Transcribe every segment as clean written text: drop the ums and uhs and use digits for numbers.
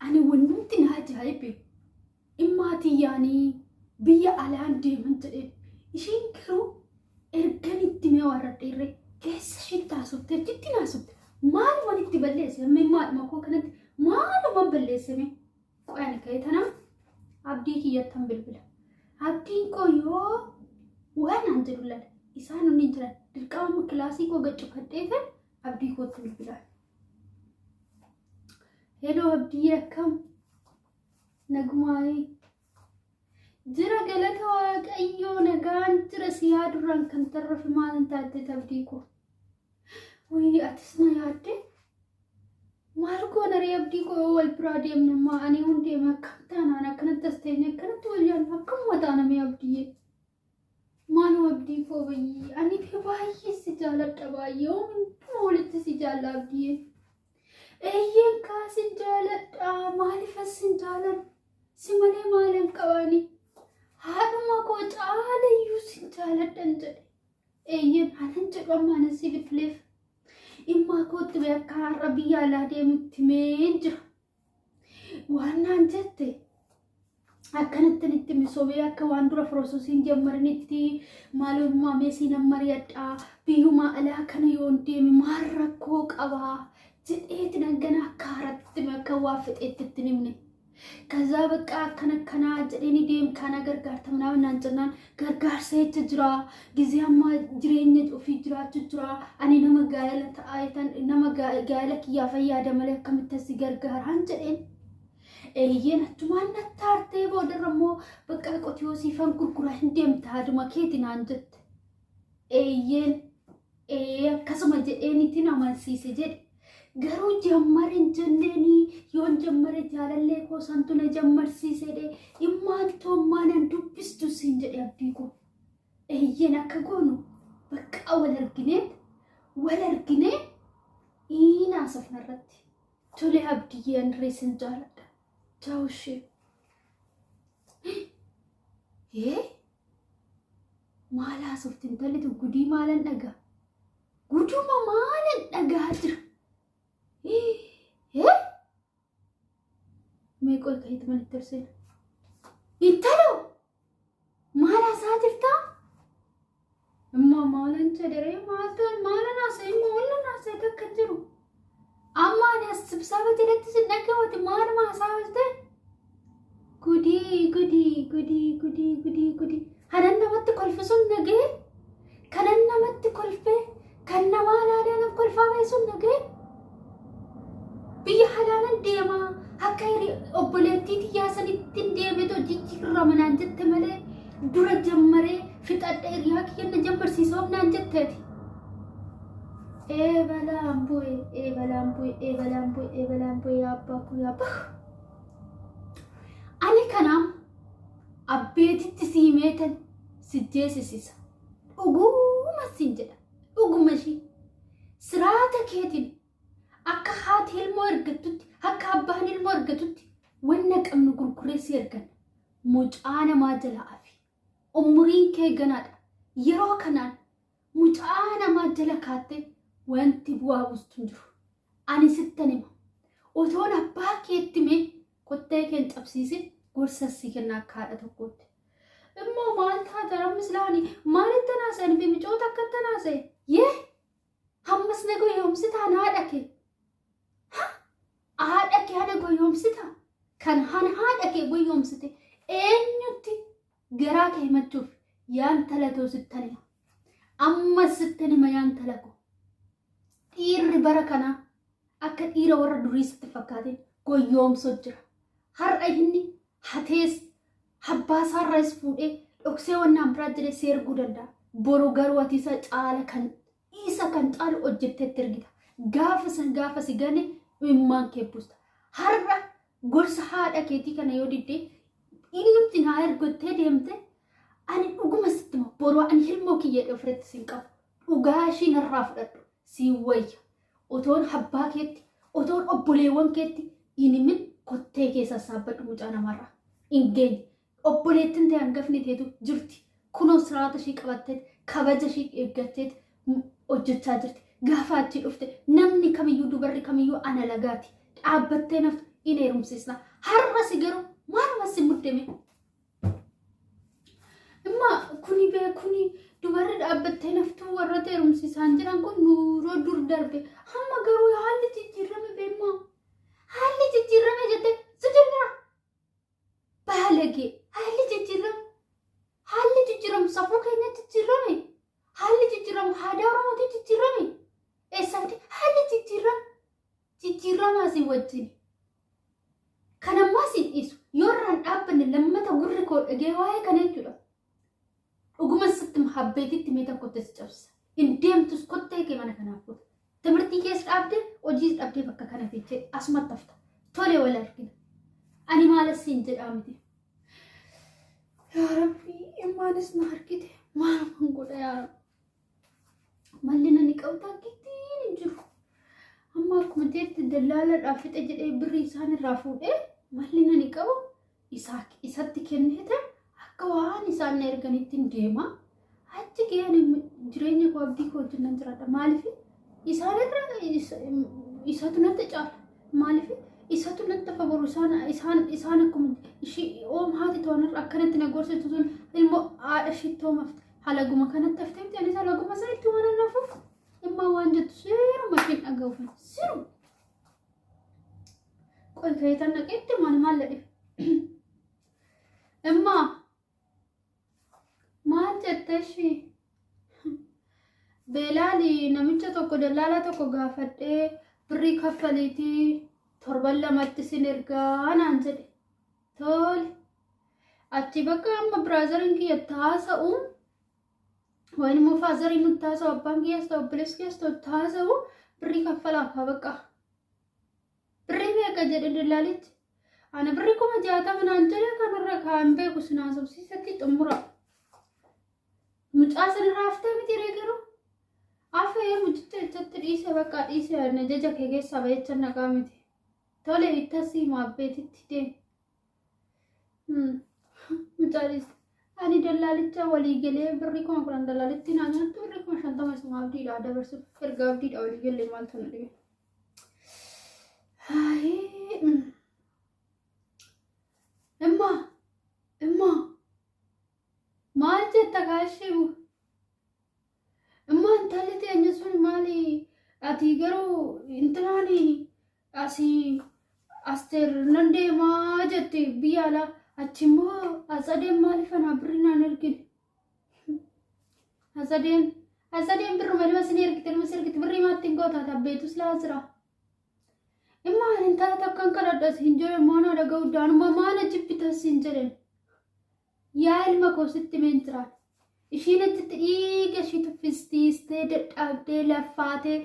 Ani wannumti na ajaa'ibe immaatii yaanii biyya alaan deeman jedheen. Isheen garuu ergan itti mee warradheerree keessa ishiitti haasofte achitti naasofte. Maaluman itti balleesse amma immaadhuma koo kanatti maaluman balleesse mee? Qoy ani ka'ee tanaan abdii kiyyattan bilbila. Abdiin koo yoo waan naan jedhu lala. Isaan hundi hin jiran. Dirqama amma kilaasii koo gad cufadheetan abdii kootti bilbilaa. Heloo abdii akkam? Nagumaayee. Jira galata waaqayyoo nagaan jira si yaadurraan kan tarrafe maalin taate abdii koo. Wayii atis na yaadde? Maal goona ree abdii koo yoo wal biraa deemne ammaa ani yoon deeme akkam taanaan akkanatti as teenye akkanatti wal yaadnu akkamuma taana mee abdiyyee. Maaloo abdii koo bayyee ani bee baay'ee si jaaladha baay'ee hunduma walitti si jaalla abdiyyee. Eeyyeen kaa sin jaaladha maaliifas sin jaaladha si malee maalan qabaani haadhuma koo caalayyuu sin jaaladhan jedhe. Eeyyeen halan jedhu amma anan si bilbileef. Immaa kootti bee akka har'a biyya alaa deemutti meen jira. Waan naan jette akkanatti itti misoomee akka waan dura firoososiin jammarinitti maalummaa meesii nan mari'adhaa biyyumaa alaa kana yoon deeme maal rakkoo qabaa jedheeti dhanganaa akka haaratti akka waa fixeetti itti himne. Kazaa bakka akkana akkanaa jedhee ni deem kana gargaarta ምናምን naan jennaan gargaarsa jecha jira gizee ammaa jireenya ofii jiraachuu jira ani nama gaa'ela ta'aa nama gaa'ela kiyyaa fayyaada malee akkamitti asi gargaaraan jedheen. Eeyyeen achumaan nattaartee boodarra immoo bakka qotiyoo siifan gurguraa hin deemta haaduma keeti naan jette. Eeyyeen ee akkasuma jedheenitti amansiise jedhe. Garuu jammare hin jenneeni yoon jammare jaalallee koo santu na jammarsiisedhe immaan toommaa nan dubbistu siin jedhe abdii koo. Eeyyeen akka goonu bakka wal argineet wal arginee inaasofna irratti. Tole abdiyyee Andree sin jaaladha. Chaaw ishee. Ee maal haasofti intalli tun gudii maalan dhagaa? Guduma maalan dhagaa jira? Ee mee qoy ka'iitu manitti ol seena. Intalo maal haasaa jirtaa? Immoo maalan jedheree maaltu maalan haasa'e immoo wallan haasa'e takka hin jiru. Amma ani as sibsaaba jalatti sin dhaga'uti maaluma haasaa oolte? Gudii gudii gudii gudii gudii gudii. Kanan namatti kolfe sun nagee kanan namatti kolfe kan namaa laalee nan kolfaa ba'e sun nagee biyya halaalan deemaa akka obboleettii tiyyaa sanitti hin deemetu jijjiirama naan jette malee dura jammaree fixadha hiriyaa kiyya na jammarsiisa naan jetteeti. Ee balaan bu'e, ee balaan bu'e, ee balaan bu'e, ee balaan bu'e yaa abbaa koo yaa abbaa. Ani kanaam abbeetitti sii meetan si jeesisisa. Dhuguma siin jedha. Dhuguma ishii. Siraata keetiin akka haati ilmoo ergattutti, akka abbaan ilmoo ergatutti wanna qabnu gurgurree si erganna. Mucaa namaa jala afi. Umuriin kee ganaadha. Yeroo kanaan mucaa namaa jala kaattee wanti bu'aa buustu hin jiru. Ani sittan hima. Otoon abbaa keetti mee kottee kee hin cabsiisin gorsa sii kenna akka haadha tokkootti. Immoo maal taata rammis laani maalitti naasa'e fi micoota akkatti naasa'e? Yee hammas na goyoomsitaan haadha kee. Haadha kee hana goyoomsita? Kan hana haadha kee goyoomsite eenyutti garaa kee himachuuf yaan talatoo sittan hima. Ammas sittan hima yaan talakoo. Dhiirri bara kanaa akka dhiira warra durii sitti fakkaateen goyyoomsoo jira. Har'a inni hatees abbaasaarraas fuudhee dhoksee wannaan biraa jedhee si erguu danda'a. Boru garuu ati isa caala kan isa kan caalu hojjetteetti ergita. Gaafa san gaafa si gane imimmaan kee buusta. Har'a gorsa haadha keetii kana yoo diddee innumti naa ergottee deemte ani dhuguma sitti hima boru ani ilmoo kiyya ofirratti sin qabu. Dhugaa ishii narraa fudhadhu siin wayya. Otoon abbaa keetti otoon obboleewwan keetti hin himin kottee kee sassaabbadhu mucaa namarraa. Hin geenye. Obboleettiin ta'e hangafni teetu jirti. Kunoo siraata ishii qabatteet kabaja ishii eeggatteet hojjechaa jirti. Gaafa achii dhufte namni kamiyyuu dubarri kamiyyuu ana lagaati. Dhaabbattee naftu In heerumsiisna. Har'a si garuu maaluma si muddame? Imma kuni bee kuni dubarri dhaabbattee naftuu warra heerumsiisaan jiran kun nuuroo dur darbe. Amma garuu haalli jijjiirame beemmaa. Haalli jijjiirame jettee si jennaa. Baalagee haalli jijjiirame. Haalli jijjiiramu safuu keenya jijjiirame. Haalli jijjiiramu aadaa Oromootiin jijjiirame. Eessatti haalli jijjiirame? Jijjiiramaa si wajjin. Kan ammaa si dhiisu yoo irraan dhaabbanne lammata gurri koo dhagee waa'ee kana jechuudha. Dhuguma sitti habbeetitti mee tokkotti si cabsa. Hin deemtus kottee kee mana kanaaf kuta. Timirtii kees dhaabdee hojiis dhabdee bakka kana teechee asumatti hafta. Tole wal argina. Ani maalas siin jedhaa miti. Yaa Rabbi imaanis na argite maaluman godha yaa Rabbi. Malli nani qabu takkittiin hin jiru. Amma akkuma ta'etti dallaaladhaaf fixe jedhee birrii isaan irraa fuudhee malli nani qabu isatti kenneeta akka waan isaan na erganitti hin deema. Achi ga'ee ani jireenya koo abdii koo wajjin nan jiraadha. Maaliif isaan irra isatu natti caala. Maaliif isatu natti hafa boru isaan isaan isaan akkuma ishii oom haati toonarra akkanatti na gorsitu sun ilmoo haadha ishiitti oomafte. Halaguma kanatti haftee miti anis halaguma sanitti waan hin hafuuf dhimma waan jettu seeruma isheen dhaga'uuf seeruma. Qoy kayitan dhaqeetti maal maal ladhe. Immaa maal jette ishii? Beelaali namicha tokko dallaalaa tokko gaafadhee birrii kaffaliitii torban lamatti sin ergaa naan jedhe. Tole. Achi bakka amma biraazariin kiyya taasa'u wayin immoo faazariin nutti taasa'u abbaan kiyyas ta'u obboleessi kiyyas ta'u taasa'u birrii kaffalaa kaa bakka. Birrii meeqa jedhe dallaalichi. Ana birrii 60,000 naan jedhe kanarra kaan beeku sin haasofsiisatti xumura. Mucaa sanirraa haftee miti ree garuu. Afee mucicha jechatti dhiise bakka dhiise na jaja kee keessaa bayecha naqaa miti. Tole ittasii maabbeetitti deemi. Mucaa dhiiste. Ani dallaalicha walii galee birrii 10,000 dallaalitti naa nyaattu birrii 50,000 isuma abdiidha dabarsuuf erga abdiidha walii galee maaltu na dhibe. Immaa immaa maal jetta kaashibu? Immaa intalli teenya sun maali? Ati garuu intalaan asii Asteer nan deemaa jette biyya alaa achi immoo Atsadeen maaliif anaa birri naan ergine? Atsadeen Atsadeen birruma ilma sin ergite ilma sin ergite birrii maatti hin gootaa tabbeetus laa jira. Immaa ani intala takkan kadhadha siin jedhe maana dhaga'u daanuma maana jibbita siin jedhen. Yaa ilma koo sitti meen jiraan. Ishiin achitti dhiiga ishii tuffistiistee dadhaabdee laffaatee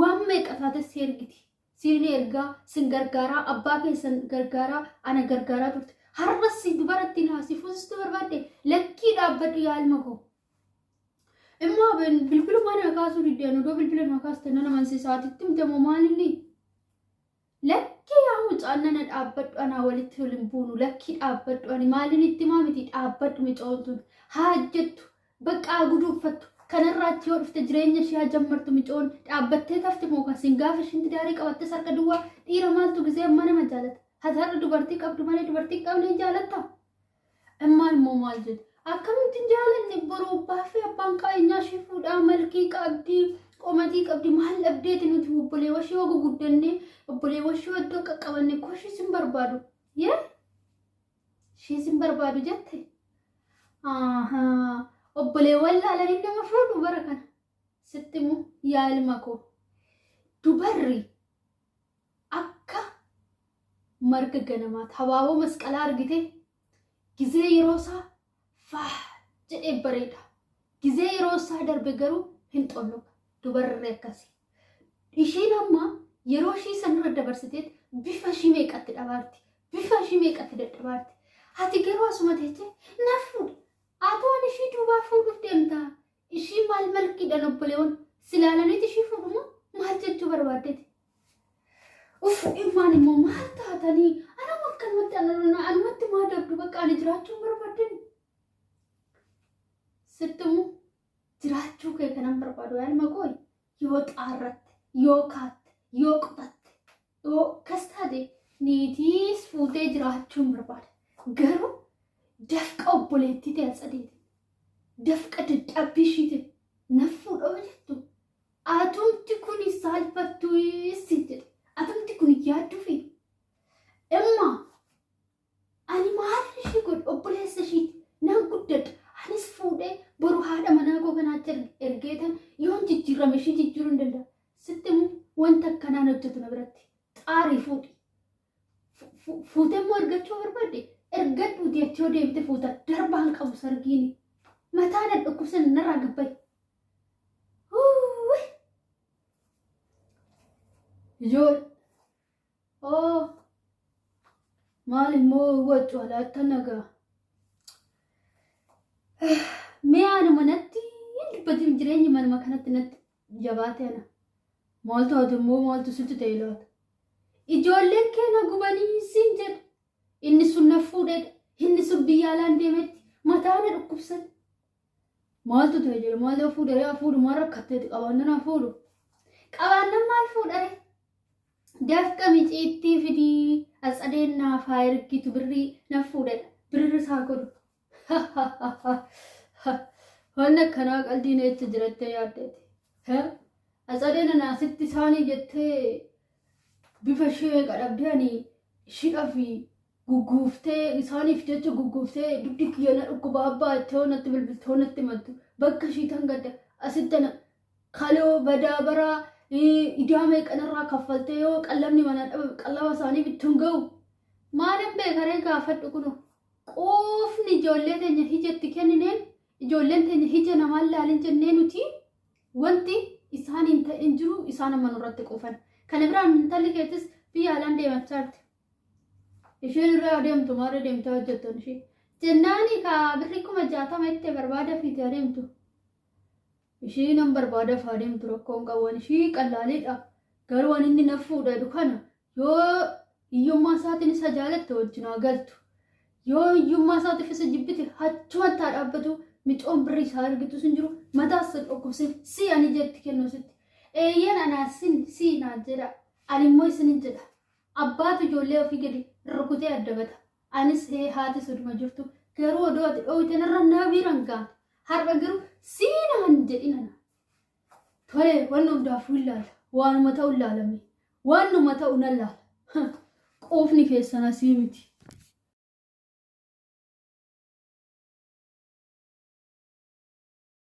waan meeqa taate si ergiti. Siin ergaa, sin gargaaraa, abbaa keessan gargaaraa, ana gargaaraa turte. Har'as si dubaratti naa si fuusistu barbaadde lakkii dhaabbadhu yaa ilma koo. Immoo bilbiluma naa kaasuu diddeen odoo bilbila naa kaaste nana mansiisaatitti mite moo maalinni? Lakkii yaa mucaan nana dhaabbadhu anaa walitti ol hin buunu lakkii dhaabbadhu ani maaliin itti himaa miti dhaabbadhu micoon tun haa jettu baqqaa guduuffattu kanarraa achi yoo dhufte jireenya ishee haa jammartu micoon dhaabbattee tafti moo kan gaafa ishiin tidaarii qabatte sarka duwwaa dhiira maaltu gizee amma nama jaalata hatarra dubartii qabdu malee dubartii hin qabne hin jaalatta Immaan immoo maal jedhe? Akkamitti hin jaalanne boru abbaa fi abbaan qabeenyaa ishee fuudhaa malkii qabdi qomatii qabdi maal dhabdeeti nuti obboleewwan ishee yoo guguddanne obboleewwan ishee iddoo qaqqabanne koo ishee sin barbaadu. Yee? Ishee sin barbaadu jette? Ahaa obboleewwan laalanii nama fuudhu bara kana. Sitti immoo yaa ilma koo dubarri akka marga ganamaati. Habaaboo masqalaa argitee gizee yeroo isaa faah jedhee bareeda. Gizee yeroo isaa darbe garuu hin xolloqa. Dubarri akkasii. Ishiin amma yeroo ishii sanirra dabarsiteet bifa ishii meeqatti dhabaarti. Bifa ishii meeqatti dadhabaarti. Ati garuu asuma teessee na fuudha. Atoon ishii duubaa fuudhuuf deemtaa. Ishii maal malkiidhaan obboleewwan silaalaniit ishii fuudhu moo maal jechuu barbaaddeeti? Uff immaan immoo maal taatanii anuma akkanumatti anumatti maa dabdu bakka ani jiraachuu hin barbaadden. Sittimu jiraachuu kee kanan barbaadu yaa ilma koo yoo xaarratte yoo kaatte yoo qotatte yoo akkas taate Niitiis fuutee jiraachuun barbaada. Garuu dafqa obboleettii ta'e tsadeeti. Dafqa dadhabbii ishiitiin na fuudha yoo jettu atumti kun saalfattuu siin jedhe. Atumti kun yaadduufi. Imma ani maal ishii godhe obboleessa ishiiti nan guddadha. Anis fuudhee boru haadha manaa koo kanaatti ergeetan yoon jijjiirame ishii jijjiiruu hin danda'a. Sitti immoo wanta akkanaan hojjetu na biratti xaarii fuudhi. Fuutee immoo ergachuu barbaadde ergadhuuti achi yoo deemte fuuta darbaan qabu sargiini. Mataa na dhukkubsan narraa gabbaye. Ijoollee. Oo maal immoo waccu alaatti nagaa. Mee anuma natti hin dubbatin jireenyi manuma kanatti natti jabaate ana. Maal taate immoo maaltu sitti ta'e laata? Ijoolleen kee na gubanii siin jedhu. Inni sun na fuudhedha. Inni sun biyya alaan deemetti mataa na dhukkubsan. Maaltu ta'e jedhe maal yoo fuudhe yaa fuudhu maal rakkatteeti qabaannan haa fuudhu. Qabaannan maal fuudhare? Dafqa miciittii fidii atsadeen naaf haa ergitu birrii na fuudhedha. Birri isaa godhu. Wanni akkanaa qaldiin eecha jirattee yaaddeeti. Atsadeen ana asitti isaanii jettee bifa ishee meeqa dhabdee ani shidha fi gugguuftee isaaniif jecha gugguuftee dugdi kiyya na dhukkuba abbaa jettee hoo natti bilbiltee hoo natti himattu bakka ishii tan gadda asitti ana kaloo badaa baraa idaa meeqa narraa kaffaltee yoo qallabni manaa dhabame qallaba isaaniif itti hin ga'u. Maalin beekaree gaafadhu kunoo. Quufni ijoollee teenya hija itti kennineen ijoolleen teenya hija namaan laalin jennee nuti wanti isaan hin ta'in jiru isaan amma nurratti quufan. Kana biraan intalli keetis biyya alaan deemachaa jirti. Isheen irraa adeemtu maarra deemtee hojjettan ishee. Jennaani ka birri 60,000 itti barbaada fiite adeemtu. Ishii nan barbaadaaf adeemtu rakkoon qabu ani ishii qallaaliidha. Garuu ani inni na fuudha jedhu kana yoo hiyyummaa isaatiin isa jaalatte wajjin haa galtu. Yoo hiyyummaa isaatiif isa jibbite achumatti haa dhaabbatu micoon birrii isaa argitus hin jiru mataas hin dhukkubsin si ani jetti kennu sitti. Eeyyeen anaa sin si naan jedha ani immoo isinin jedha. Abbaatu ijoollee ofii gadi rukutee addabata. Anis hee haatis oduma jirtu garuu odoo ati dhoowwite narra na biiran gaane. Har'a garuu sii naan jedhin ana. Tole wanni hundaafuu hin laala. Waanuma ta'u hin laalame. Waanuma ta'u nan laala. Quufni keessan asii miti.